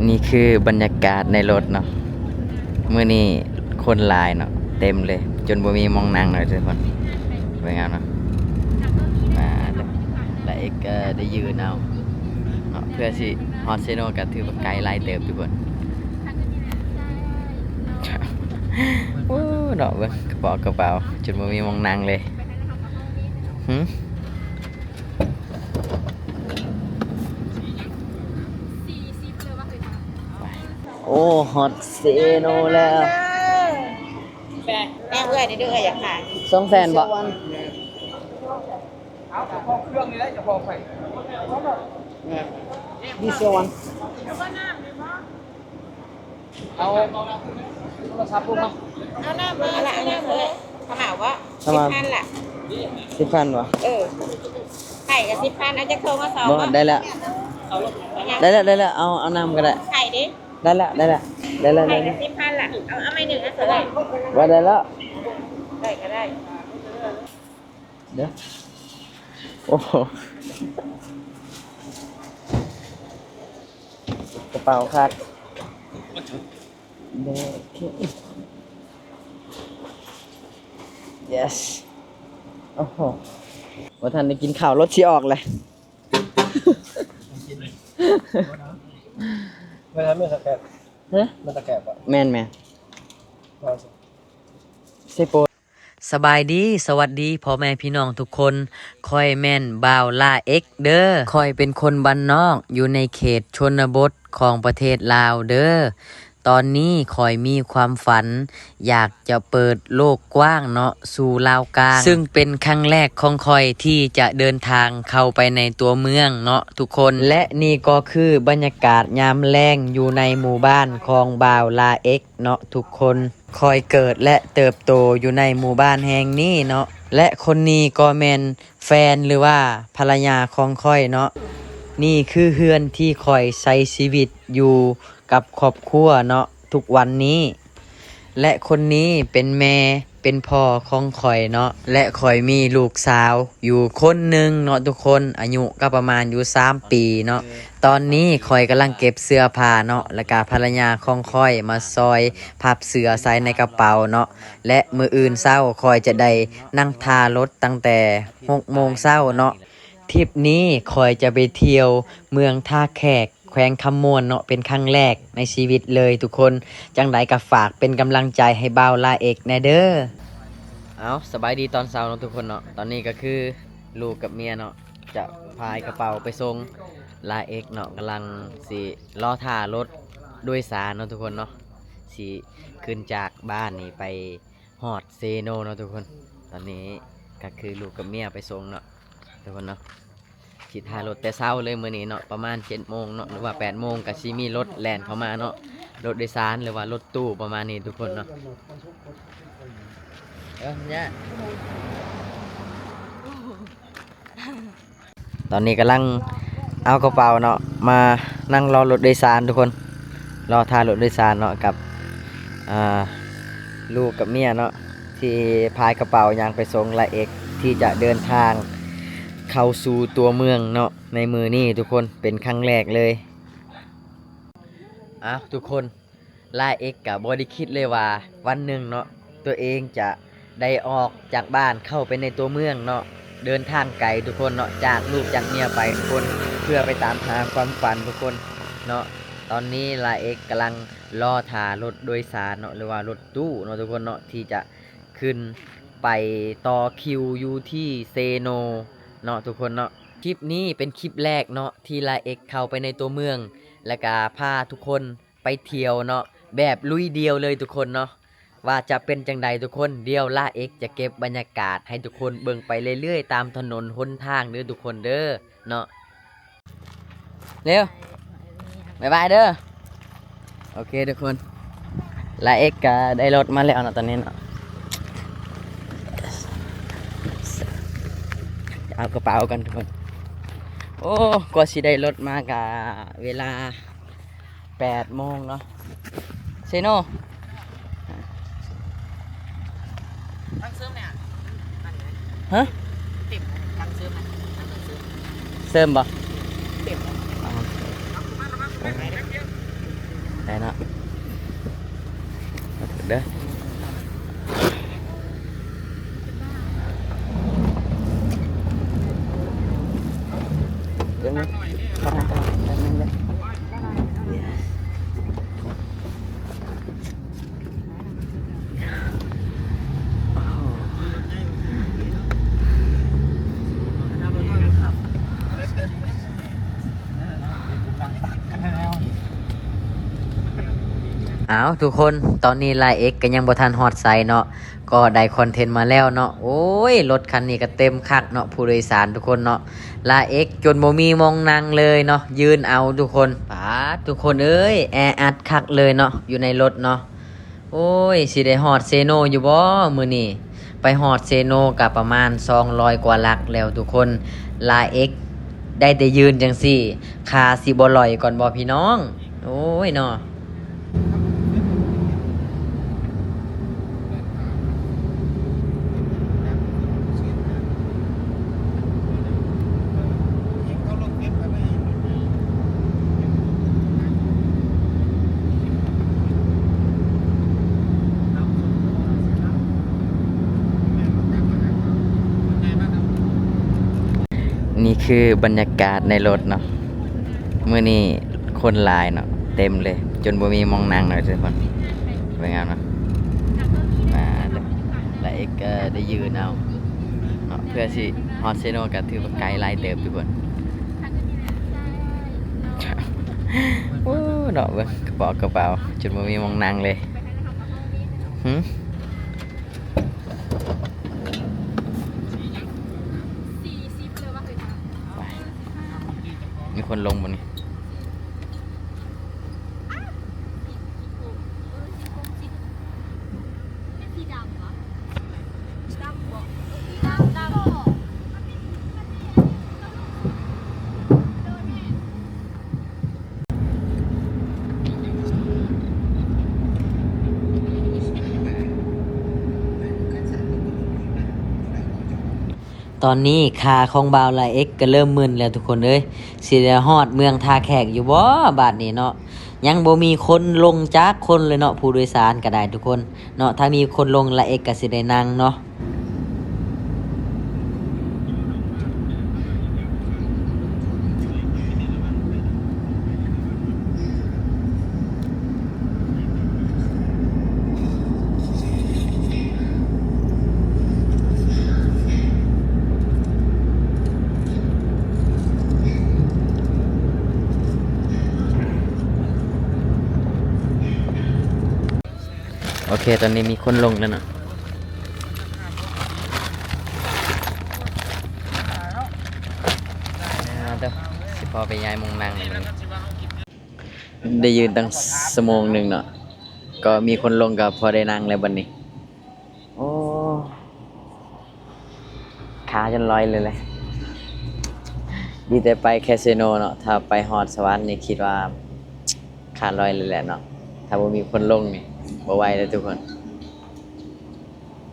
ນີ້ຄືບັນຍາກາດໃນລົດເນາະ, ມື້ນີ້ຄົນຫຼາຍເນາະ ເຕັມເລີຍ ຈົນບໍ່ມີໝ່ອງນັ່ງເລີຍທຸກຄົນ. ເບິ່ງເອົາເນາະ ມາລາເອັກກໍໄດ້ຢືນເອົາເນາະ ເພື່ອຊິຮອດເຊໂນ ກໍຖືວ່າໄກຫຼາຍເຕີບທຸກຄົນ. ໂອ້ເນາະ ເບິ່ງກະເປົາ ກະເປົາ ຈົນບໍ່ມີໝ່ອງນັ່ງເລີຍ. ຫື ໂອ້ ຮອດເຊໂນແລ້ວ. ແມ່ເອື້ອຍນີ້ເດີ້ ເອື້ອຍຢາກຂາຍ ສອງແສນບໍ່? ເອົາເຈົ້າຂອງເຄື່ອງນີ້ແຫຼະ ເຈົ້າຂອງໄປ. This one. ເອົາໂທລະສັບລົງມາ ເອົານ້ຳມາ ເອົານ້ຳມາເລີຍ. ເອົາເອົາບໍ່? ເອົາ ສິບພັນລະ ສິບພັນບໍ່? ເອີ ໄຂ່ກໍສິບພັນ ເອົາຈັກຖົງ? ເອົາສອງບໍ່? ບໍ່ ໄດ້ແລ້ວ ໄດ້ແລ້ວ ໄດ້ແລ້ວ ເອົາ ເອົານ້ຳກໍໄດ້. ໄຂ່ເດ້? ໄດ້ແລ້ວ ໄດ້ແລ້ວ ໄດ້ແລ້ວ ໄຂ່ກໍສິບພັນລະ ເອົາ ເອົາໄມ້ໜຶ່ງ ເອົາເທົ່າໃດ? ວ່າໄດ້ແລ້ວ ໄດ້ກໍໄດ້. ເດີ ໂອ້ໂຫ ກະເປົາຄັກ. ໂອເຄ yes. ໂອ້ໂຫ ບໍ່ທັນໄດ້ກິນເຂົ້າ ລົດຊິອອກແລ້ວ. ແມ່ນ ແມ່ນ ແມ່ນ ແມ່ນ ແມ່ນ ແມ່ນ ແມ່ນ ແມ່ນ ແມ່ນ ແມ່ນ ແມ່ນ ແມ່ນ ແມ່ນ ແມ່ນ ແມ່ນ ແມ່ນ ແມ່ນ ແມ່ນ ແມ່ນ ສະບາຍດີ ສະຫວັດດີພໍ່ແມ່ພີ່ນ້ອງທຸກຄົນ. ຂ້ອຍແມ່ນບ່າວລາເອັກເດີ. ຂ້ອຍເປັນຄົນບ້ານນອກ ຢູ່ໃນເຂດຊົນນະບົດຂອງປະເທດລາວເດີ. ຕອນນີ້ຂ້ອຍມີຄວາມຝັນຢາກຈະເປີດໂລກກວ້າງເນາະ ສູ່ລາວກາງ, ຊຶ່ງເປັນຄັ້ງແລກຂອງຂ້ອຍທີ່ຈະເດີນທາງເຂົ້າໄປໃນຕົວເມືອງເນາະທຸກຄົນ. ແລະ ນີ້ກໍຄືບັນຍາກາດຍາມແລງຢູ່ໃນໝູ່ບ້ານຂອງບ່າວລາເອັກເນາະທຸກຄົນ. ຂ້ອຍເກີດ ແລະ ເຕີບໂຕຢູ່ໃນໝູ່ບ້ານແຫ່ງນີ້ເນາະ ແລະ ຄົນນີ້ກໍແມ່ນແຟນ ຫຼືວ່າພັນລະຍາຂອງຂ້ອຍເນາະ. ນີ້ຄືເຮືອນທີ່ຂ້ອຍໃຊ້ຊີວິດຢູ່ກັບຄອບຄົວເນາະທຸກວັນນີ້ ແລະ ຄົນນີ້ເປັນແມ່ເປັນພໍ່ຂອງຂ້ອຍເນາະ ແລະ ຂ້ອຍມີລູກສາວຢູ່ຄົນໜຶ່ງເນາະທຸກຄົນ ອາຍຸກໍປະມານຢູ່ສາມປີເນາະ. ຕອນນີ້ຂ້ອຍກຳລັງເກັບເສື້ອຜ້າເນາະ ແລ້ວກະພັນລະຍາຂອງຂ້ອຍມາຊ່ອຍພັບເສື້ອໃສ່ໃນກະເປົາເນາະ ແລະ ມື້ອື່ນເຊົ້າຂ້ອຍຈະໄດ້ນັ່ງຖ້າລົດຕັ້ງແຕ່ຫົກໂມງເຊົ້າເນາະ. ທຣິບນີ້ຂ້ອຍຈະໄປທ່ຽວເມືອງທ່າແຂກ ແຂວງຄຳມ່ວນເນາະ ເປັນຄັ້ງແລກໃນຊີວິດເລີຍທຸກຄົນ. ຈັ່ງໃດກໍຝາກເປັນກຳລັງໃຈໃຫ້ບ່າວລາເອັກແດ່ເດີ. ເອົາ ສະບາຍດີຕອນເຊົ້າເນາະທຸກຄົນເນາະ. ຕອນນີ້ກໍຄືລູກກັບເມຍເນາະ ຈະພາຍກະເປົາໄປສົ່ງ. ລາເອັກເນາະ ກຳລັງຊິລໍຖ້າລົດໂດຍສານເນາະທຸກຄົນເນາະ ຊິຂຶ້ນຈາກບ້ານນີ້ໄປຮອດເຊໂນເນາະທຸກຄົນ. ຕອນນີ້ກໍຄືລູກກັບເມຍໄປສົ່ງເນາະທຸກຄົນເນາະ. ຊິຖ້າລົດແຕ່ເຊົ້າເລີຍມື້ນີ້ເນາະ ປະມານເຈັດໂມງເນາະ ຫຼືວ່າແປດໂມງ ກໍຊິມີລົດແລ່ນເຂົ້າມາເນາະ ລົດໂດຍສານ ຫຼືວ່າລົດຕູ້ປະມານນີ້ທຸກຄົນເນາະ. ເອີ ຍາ ຕອນນີ້ກຳລັງເອົາກະເປົາເນາະ ມານັ່ງລໍລົດໂດຍສານທຸກຄົນ ລໍຖ້າລົດໂດຍສານເນາະ ກັບ ອ່າ ລູກກັບເມຍເນາະ ທີ່ພາຍກະເປົາຍ່າງໄປສົ່ງລາເອັກ ທີ່ຈະເດີນທາງເຂົ້າສູ່ຕົວເມືອງເນາະ ໃນມື້ນີ້ທຸກຄົນ ເປັນຄັ້ງແລກເລີຍ. ອ້າວ ທຸກຄົນ ລາເອັກກະບໍ່ໄດ້ຄິດເລີຍວ່າວັນໜຶ່ງເນາະ ຕົວເອງຈະໄດ້ອອກຈາກບ້ານເຂົ້າໄປໃນຕົວເມືອງເນາະ ເດີນທາງໄກທຸກຄົນເນາະ ຈາກລູກຈາກເມຍໄປທຸກຄົນ ເພື່ອໄປຕາມຫາຄວາມຝັນທຸກຄົນເນາະ. ຕອນນີ້ລາເອັກກຳລັງລໍຖ້າລົດໂດຍສານເນາະ ຫຼືວ່າລົດຕູ້ເນາະທຸກຄົນເນາະ ທີ່ຈະຂຶ້ນໄປຕໍ່ຄິວຢູ່ທີ່ເຊໂນເນາະທຸກຄົນເນາະ. ຄລິບນີ້ເປັນຄລິບແລກເນາະ ທີ່ລາເອັກເຂົ້າໄປໃນຕົວເມືອງ ແລ້ວກະພາທຸກຄົນ ໄປທ່ຽວເນາະ ແບບລຸຍດ່ຽວເລີຍທຸກຄົນເນາະ ວ່າຈະເປັນຈັ່ງໃດທຸກຄົນ. ດຽວລາເອັກຈະເກັບບັນຍາກາດໃຫ້ທຸກຄົນເບິ່ງໄປເລື້ອຍໆ ຕາມຖະໜົນຫົນທາງເດີທຸກຄົນເດີເນາະ. ເລັວ ບາຍບາຍເດີ. ໂອເຄທຸກຄົນ ລາເອັກກະໄດ້ລົດມາແລ້ວເນາະ ຕອນນີ້ເນາະ ເອົາກະເປົາກ່ອນທຸກຄົນ. ໂອ້ ກວ່າຊິໄດ້ລົດມາກະເວລາ ແປດໂມງເນາະ ເຊໂນ. ທັງເສີມແດ່ ຮະ? ເຕັມທັງເສີມນະ ທັງເສີມ ເສີມບໍ່? ເຕັມ ອໍ ໂອ້ ໄປໄປໄປ ເອີ ໄດ້ເນາະ ມາເຖິງເດີ ເບິ່ງເບິ່ງ ຂໍທາງໄປແປັບໜຶ່ງເດີ. ອ້າວ ທຸກຄົນ ຕອນນີ້ລາເອັກກໍຍັງບໍ່ທັນຮອດໃສເນາະ ກໍໄດ້ຄອນເທັນມາແລ້ວເນາະ. ໂອ້ຍ ລົດຄັນນີ້ກໍເຕັມຄັກເນາະ ຜູ້ໂດຍສານທຸກຄົນເນາະ. ລາເອັກຈົນບໍ່ມີໝ່ອງນັ່ງເລີຍເນາະ ຢືນເອົາທຸກຄົນ. ປາດ ທຸກຄົນເອີຍ ແອອັດຄັກເລີຍເນາະ ຢູ່ໃນລົດເນາະ. ໂອ້ຍ ຊິໄດ້ຮອດເຊໂນຢູ່ບໍ່ມື້ນີ້? ໄປຮອດເຊໂນກໍປະມານສອງຮ້ອຍກວ່າຫຼັກແລ້ວທຸກຄົນ. ລາເອັກໄດ້ແຕ່ຢືນຈັ່ງຊີ້ ຂາຊິບໍ່ຫຼອຍກ່ອນບໍ່ພີ່ນ້ອງ? ໂອ້ຍເນາະ. ນີ້ຄືບັນຍາກາດໃນລົດເນາະ ມື້ນີ້ຄົນຫຼາຍເນາະ ເຕັມເລີຍ ຈົນບໍ່ມີໝ່ອງນັ່ງເລີຍທຸກຄົນ. ເບິ່ງເອົາເນາະ ອ່າ ລາເອັກກໍໄດ້ຢືນເອົາເນາະ ເພື່ອຊິຮອດເຊໂນກໍຖືວ່າໄກຫຼາຍເຕີບທຸກຄົນ. ໂອ້ ເນາະ ເບິ່ງກະເປົາກະເປົາ ຈົນບໍ່ມີໝ່ອງນັ່ງເລີຍ. ຫື ໄປ ມີຄົນລົງບໍ່ນີ້? ຕອນນີ້ຂາຂອງບ່າວລາເອັກກໍເລີ່ມມຶນແລ້ວທຸກຄົນເອີຍ. ຊິໄດ້ຮອດເມືອງທ່າແຂກຢູ່ບໍ່ບາດນີ້ເນາະ? ຍັງບໍ່ມີຄົນລົງຈັກຄົນເລີຍເນາະ ຜູ້ໂດຍສານກໍໄດ້ທຸກຄົນເນາະ. ຖ້າມີຄົນລົງ ລາເອັກກໍຊິໄດ້ນັ່ງເນາະ. ໂອເຄ ຕອນນີ້ມີຄົນລົງແລ້ວເນາະ. ອ່າ ເດີ ຊິພໍໄປຍ້າຍໝ່ອງນັ່ງແລ້ວບັດນີ້. ໄດ້ຢືນຕັ້ງຊົ່ວໂມງໜຶ່ງເນາະ ກໍມີຄົນລົງ ກໍພໍໄດ້ນັ່ງແລ້ວບັດນີ້. ໂອ້ ຂາຈົນລອຍເລີຍແຫຼະ. ດີແຕ່ໄປແຄ່ເຊໂນເນາະ ຖ້າໄປຮອດສະຫວັນນີ້ ຄິດວ່າຂາລອຍເລີຍແຫຼະເນາະ. ຖ້າບໍ່ມີຄົນລົງນີ້ ບໍ່ໄຫວເລີຍທຸກຄົນ.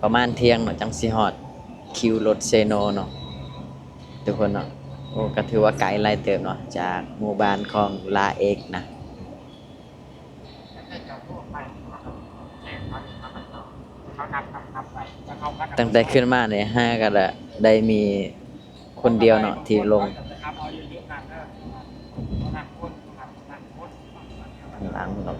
ປະມານທ່ຽງເນາະ ຈັ່ງຊິຮອດຄິວລົດເຊໂນເນາະ ທຸກຄົນເນາະ. ໂອ້ ກໍຖືວ່າໄກຫຼາຍເຕີບເນາະ ຈາກໝູ່ບ້ານຂອງລາເອັກນະ. ຕັ້ງແຕ່ຂຶ້ນມານີ້ ຫາກໍໄດ້ມີຄົນດຽວເນາະທີ່ລົງ. ຫຼັງເນາະ.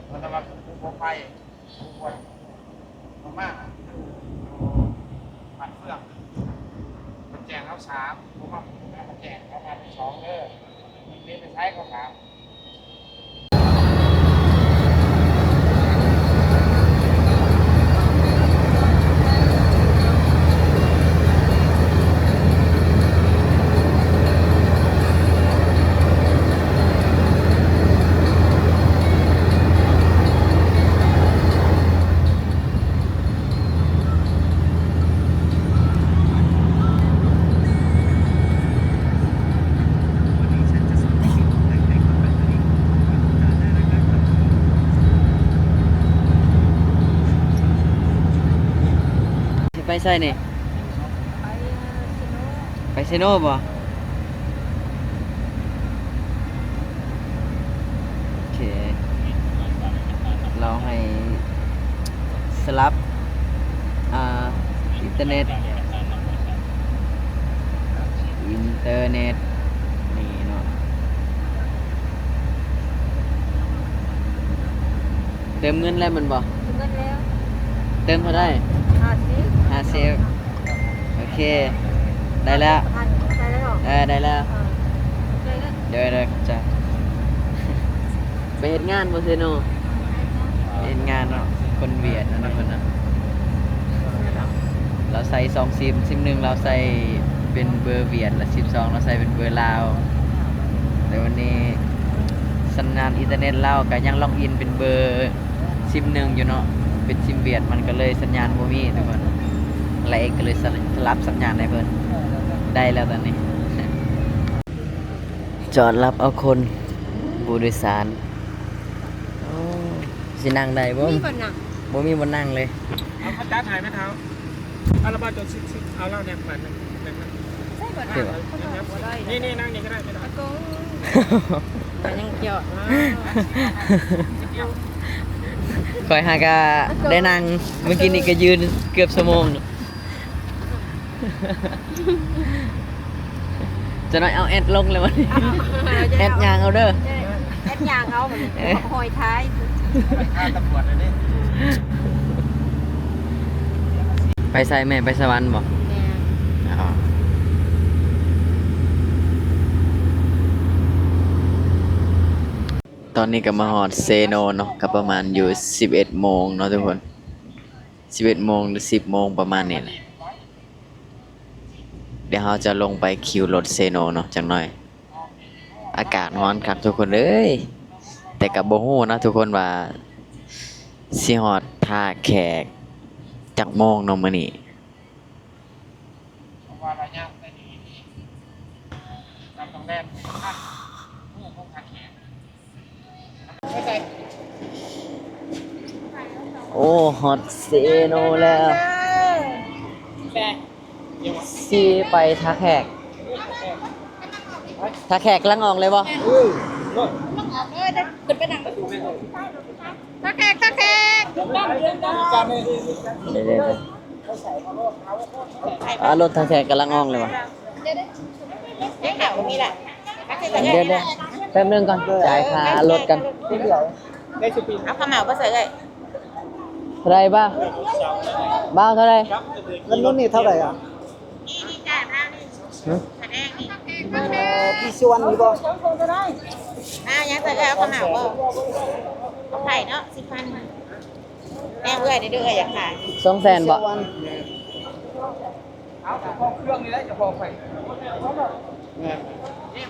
ໄປໃສນີ້? ໄປເຊໂນ. ໄປເຊໂນບໍ່? ໂອເຄ. ລາວໃຫ້ສະຫຼັບ ອ່າ ອິນເຕີເນັດ ອິນເຕີເນັດນີ້ເນາະ. ເຕີມເງິນແລ້ວແມ່ນບໍ່? ເຕີມເງິນແລ້ວ. ເຕີມເທົ່າໃດ? ຫ້າສິບ ຫ້າສິບ. ໂອເຄ ໄດ້ແລ້ວ ໄດ້ແລ້ວ. ເອີ ໄດ້ແລ້ວ. ເອີ ໂດຍ ໂດຍ ຂອບໃຈ. ໄປເຮັດງານບໍ່ເຊໂນ? ເຮັດງານເນາະ ຄົນຫວຽດເນາະ ທຸກຄົນເນາະ. ລາວໃສ່ສອງຊິມ ຊິມໜຶ່ງລາວໃສ່ເປັນເບີຫວຽດ ແລະ ຊິມສອງລາວໃສ່ເປັນເບີລາວ. ແຕ່ວັນນີ້ສັນຍານອິນເຕີເນັດລາວກໍຍັງລັອກອິນເປັນເບີ ຊິມໜຶ່ງຢູ່ເນາະ ເປັນຊິມຫວຽດ ມັນກໍເລີຍສັນຍານບໍ່ມີ ທຸກຄົນ. ລາເອກກໍເລີຍສະ ສະຫຼັບສັນຍານໃຫ້ເພິ່ນ. ໄດ້ແລ້ວຕອນນີ້ ຈອດຮັບເອົາຄົນ ຜູ້ໂດຍສານ. ໂອ້ ຊິນັ່ງໄດ້ບໍ່? ມີບ່ອນນັ່ງ ບໍ່ມີບ່ອນນັ່ງເລີຍ. ເອົາ ເຂົາຈັດໃຫ້ແມ່ເຖົ້າ. ເອົາລະບໍ່ ເຈົ້າຊິ ຊິເອົາລາວແນບໄປ ແນບ ແນບ ໃສ່ບໍ່ໄດ້ ນີ້ ນີ້ ນັ່ງນີ້ກໍໄດ້ ກໍຍັງກ່ຽວ ຂ້ອຍຫາກະໄດ້ນັ່ງ ເມື່ອກີ້ນີ້ກໍຢືນເກືອບຊົ່ວໂມງ. ຈະໜ້ອຍເອົາແອັດລົງແລ້ວບັດນີ້ ເອົາ ເອົາ ເອົາ ແອັດຍ່າງເອົາເດີ ແອັດຍ່າງເອົາບັດນີ້ ເອີ ຫ້ອຍທ້າຍ ຂ້າຕຳຫຼວດເລີຍເດ້. ໄປໃສແມ່? ໄປສະຫວັນບໍ່? ແມ່ນ. ອໍ ຕອນນີ້ກໍມາຮອດເຊໂນເນາະ ກໍປະມານຢູ່ສິບເອັດໂມງເນາະທຸກຄົນ. ສິບເອັດໂມງ ຫຼື ສິບໂມງ ປະມານນີ້ແຫຼະ. ດຽວເຮົາຈະລົງໄປຄິວລົດເຊໂນເນາະ ຈັກໜ້ອຍ. ອາກາດຮ້ອນຄັກທຸກຄົນເອີຍ ແຕ່ກໍບໍ່ຮູ້ເນາະທຸກຄົນວ່າຊິຮອດທ່າແຂກຈັກໂມງເນາະມື້ນີ້. ໂອ້ ຮອດເຊໂນແລ້ວ. ຊິໄປທ່າແຂກ. ທ່າແຂກກຳລັງອອກເລີຍບໍ່? ທ່າແຂກ ທ່າແຂກ. ເດີໆໆ. ອ່າ ລົດທ່າແຂກກຳລັງອອກເລີຍວ່າ. ດຽວໆ ແປັບໜຶ່ງກ່ອນ ຈ່າຍຄ່າລົດກ່ອນ. ເອົາເຂົ້າເໝົາບໍ່ໃສ່ເອີຍ? ເທົ່າໃດບ່າວ? ບ່າວເທົ່າໃດ? ເງິນນຸ້ນນີ້ເທົ່າໃດອ່ະ? ຮະ? ເອີ ພີຊີວັນມີບໍ່? ອ່າ ຍັງໃສ່ເອີຍ ເອົາເຂົ້າເໝົາບໍ່? ເອົາໄຂ່ເນາະ ສິບພັນ. ແນມເອື້ອຍນີ້ເດີ້ ເອື້ອຍຢາກຂາຍ. ສອງແສນບໍ່? ເອົາເຈົ້າຂອງເຄື່ອງນີ້ແຫຼະ ເຈົ້າຂອງໄປ.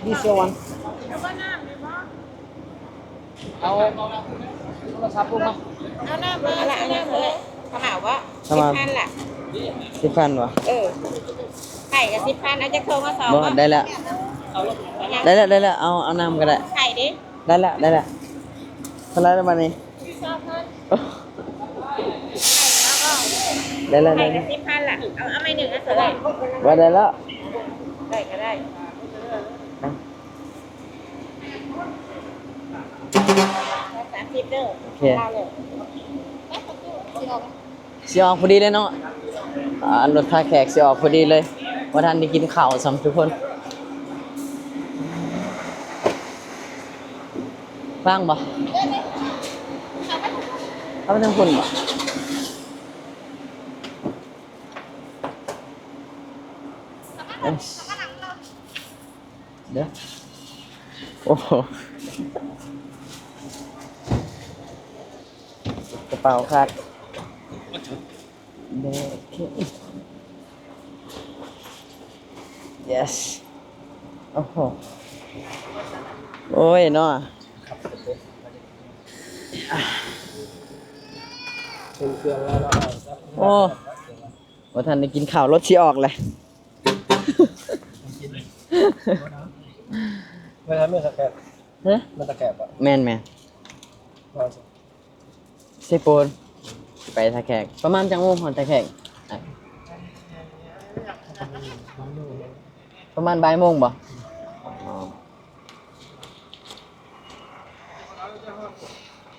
ມີເຊວອັນ ເອົາໂທລະສັບລົງມາ. ເອົານ້ຳມາ ເອົານ້ຳມາ. ເອົາເຂົ້າເໝົາບໍ່? ເຂົ້າເໝົາ ສິບພັນລະ. ສິບພັນບໍ່? ເອີ ໄຂ່ກໍສິບພັນ. ເອົາຈັກຖົງ? ເອົາສອງບໍ່? ບໍ່ ໄດ້ແລ້ວ ໄດ້ແລ້ວ ໄດ້ແລ້ວ. ເອົາ ເອົານ້ຳກໍໄດ້. ໄຂ່ເດ້? ໄດ້ແລ້ວ ໄດ້ແລ້ວ. ເທົ່າໃດລະບັດນີ້? ໄດ້ແລ້ວ ໄດ້ແລ້ວ. ສິບພັນລະ. ເອົາ ເອົາໄມ້ໜຶ່ງ ເອົາເທົ່າໃດ? ບໍ່ໄດ້ແລ້ວ. ໄດ້ກໍໄດ້. ສາມສິບເດີ້. ໂອເຄ ຊິອອກພໍດີເລີຍເນາະ. ອ່າ ລົດທ່າແຂກຊິອອກພໍດີເລີຍ. ບໍ່ທັນໄດ້ກິນເຂົ້າຊ້ຳທຸກຄົນ. ວ່າງບໍ່? ເຂົ້າໄປທາງພຸ້ນບໍ່? ເອີ ເດີ. ໂອ້ໂຫ ກະເປົາຂາດ. ໂອເຄ ເຢສ. ໂອ້ໂຫ ໂອ້ຍເນາະ. ໂອ້ ບໍ່ທັນໄດ້ກິນເຂົ້າ ລົດຊິອອກແລ້ວ. ແມ່ນ ແມ່ນ ແມ່ນ. ເຊໂປນ ໄປທ່າແຂກ ປະມານຈັກໂມງຮອດທ່າແຂກ? ປະມານບ່າຍໂມງບໍ່?